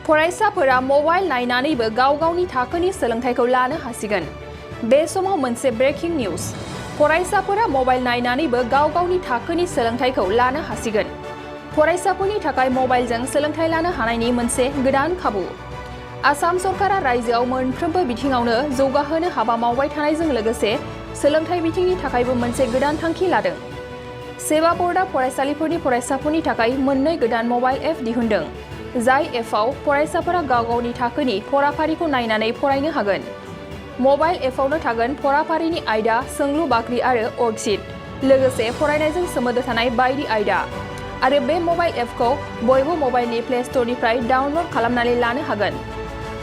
फरायसाफोरा मबाइल नायनानैबो गाव-गावनि थाखोनि सोलोंथाइखौ लानो हासिगोन। बे समाव मोनसे ब्रेकिं निउज। फरायसाफोरा मबाइल नायनानैबो गाव-गावनि थाखोनि सोलोंथाइखौ लानो हासिगोन। फरायसाफोरनि थाखाय मबाइलजों सोलोंथाइ लानो हानायनि मोनसे गोदान खाबु। आसाम सरकारा रायजोआव मोनफ्रोमबो बिथिङावनो जौगाहोनो हाबा मावबाय थानायजों लोगोसे सोलोंथाइ बिथिंनि थाखायबो मोनसे गोदान थांखि लादों। सेवा बर्डआ फरायसालिफोरनि फरायसाफोरनि थाखाय मोननै गोदान मबाइल एप दिहुनदों, जाय एपआव फरायसाफोरा गाव-गावनि थाखोनि फराफारिखौ नायनानै फरायनो हागोन। मबाइल एपआवनो थागोन फराफारिनि आयदा, सोंलु बाख्रि आरो वर्कशीट, लोगोसे फरायनायजों सोमोन्दो थानाय बायदि आयदा। आरो बे मबाइल एपखौ बयबो मबाइलनि प्ले स्ट'रनिफ्राय डाउनल'ड खालामनानै लानो हागोन।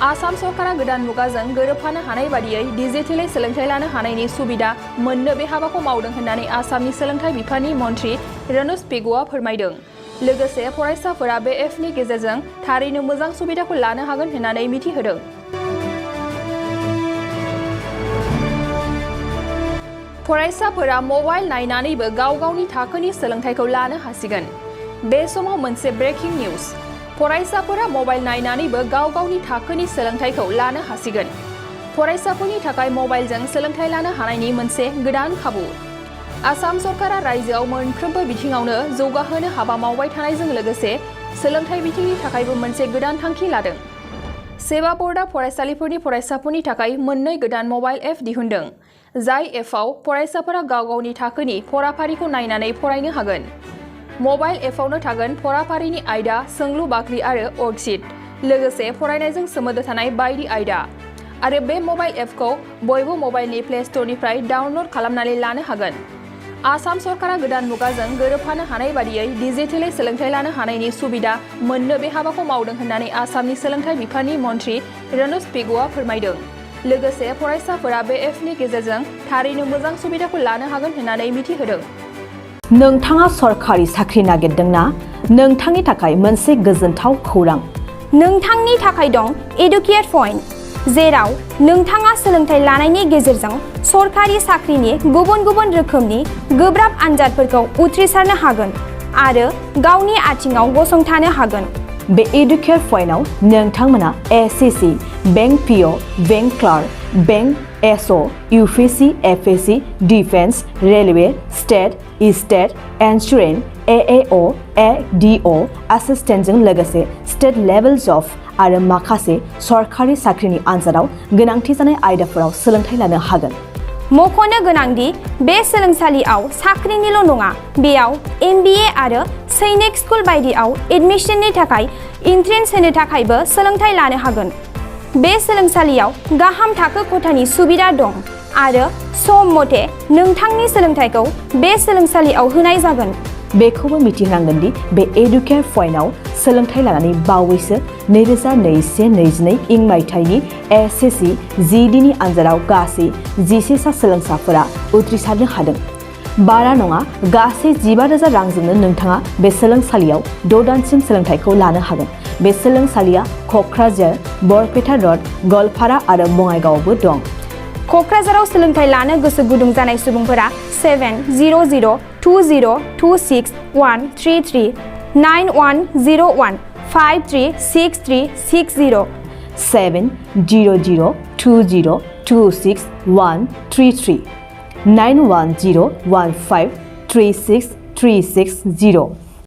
आसाम सरकारा गोदान मुगाजों गोरोबफानो हानाय बादियै डिजिटेलै सोलोंथाइ लानो हानायनि सुबिदा मोननो बे हाबाखौ मावदों होननानै आसामनि सोलोंथाइ बिफाननि मन्थ्रि रनज पेगुआ फोरमायदों। लोगोसे फरायसाफोरा बे एपनि गेजेरजों थारैनो मोजां सुबिदाखौ लानो हागोन होननानै मिथिहोदों। फरायसाफोरा मबाइल नायनानैबो गाव-गावनि थाखोनि सोलोंथाइखौ लानो हासिगोन। बे समाव मोनसे ब्रेकिं निउज। फरायसाफोरा मबाइल नायनानैबो गाव-गावनि थाखोनि सोलोंथाइखौ लानो हासिगोन। फरायसाफोरनि थाखाय मबाइलजों सोलोंथाइ लानो हानायनि मोनसे गोदान खाबु। आसाम सरकारा रायजोआव मोनफ्रोमबो बिथिङावनो जौगाहोनो हाबा मावबाय थानायजों लोगोसे सोलोंथाइ बिथिंनि थाखायबो मोनसे गोदान थांखि लादों। सेवा बर्डआ फरायसालिफोरनि फरायसाफोरनि थाखाय मोननै गोदान मबाइल एप दिहुनदों, जाय एपआव फरायसाफोरा गाव-गावनि थाखोनि फराफारिखौ नायनानै फरायनो हागोन। मबाइल एपआवनो थागोन फराफारिनि आयदा, सोंलु बाख्रि आरो वर्कशीट, लोगोसे फरायनायजों सोमोन्दो थानाय बायदि आयदा। आरो बे मबाइल एपखौ बयबो मबाइलनि प्ले स्ट'रनिफ्राय डाउनल'ड खालामनानै लानो हागोन। आसाम सरकारा गोदान मुगाजों गोरोबफानो हानाय बादियै डिजिटेलै सोलोंथाइ लानो हानायनि सुबिदा मोननो बे हाबाखौ मावदों होननानै आसामनि सोलोंथाइ बिफाननि मन्थ्रि रनज पेगुआ फोरमायदों। लोगोसे फरायसाफोरा बे एपनि गेजेरजों थारैनो मोजां सुबिदाखौ लानो हागोन होननानै मिथिहोदों। नोंथाङा सरकारि साख्रि नागिरदोंना? नोंथांनि थाखाय मोनसे गोजोनथाव खौरां। नोंथांनि थाखाय दं एडुकेट पइन्ट, जेराव नोंथाङा सोलोंथाइ लानायनि गेजेरजों सरकारि साख्रिनि गुबुन-गुबुन रोखोमनि गोब्राब आनजादफोरखौ उथ्रिसारनो हागोन आरो गावनि आथिङाव गसंथानो हागोन। बे एडुकेट पइन्टआव नोंथांमोना SSC, bank PO, bank clerk, bank SO, UPSC, एफएससि, defence, railway, state insurance, AAO, ADO एसिस्टेन्टजों लोगोसे स्टेट लेभेल जब आरो माखासे सरकारि साख्रिनि आनजादाव गोनांथि जानाय आयदाफोराव सोलोंथाइ लानो हागोन। मख'नो गोनांदि बे सोलोंसालियाव साख्रिनिल' नङा, बेयाव एमबिए आरो सैनिक स्कुल बायदियाव एडमिशननि थाखाय एन्ट्रेन्स होनो थाखायबो सोलोंथाइ लानो हागोन। बे सोलोंसालियाव गाहाम थाखो खथानि सुबिदा दं आरो सम मथे नोंथांनि सोलोंथाइखौ बे सोलोंसालियाव होनाय जागोन। बेखौबो मिथिनांगोन दि बे एडुकेट पइन्टआव सोलोंथाइ लानानै बावैसो 2021-22 इं मायथाइनि एसएससि जिडिनि आनजादाव गासै 11 सा सोलोंसाफोरा उथ्रिसारनो हादों। बारा नङा, गासै 15,000 रांजोंनो नोंथाङा बे सोलोंसालियाव 6 दानसिम सोलोंथाइखौ लानो हागोन। बे सोलोंसालिया क'क्राझार, बरपेटा रड, गवालपारा आरो बङाइगावआवबो दं। क'क्राझाराव सोलोंथाइ लानो गोसो गुदुं जानाय सुबुंफोरा 70020263133 9101536360 70020263133 9101536360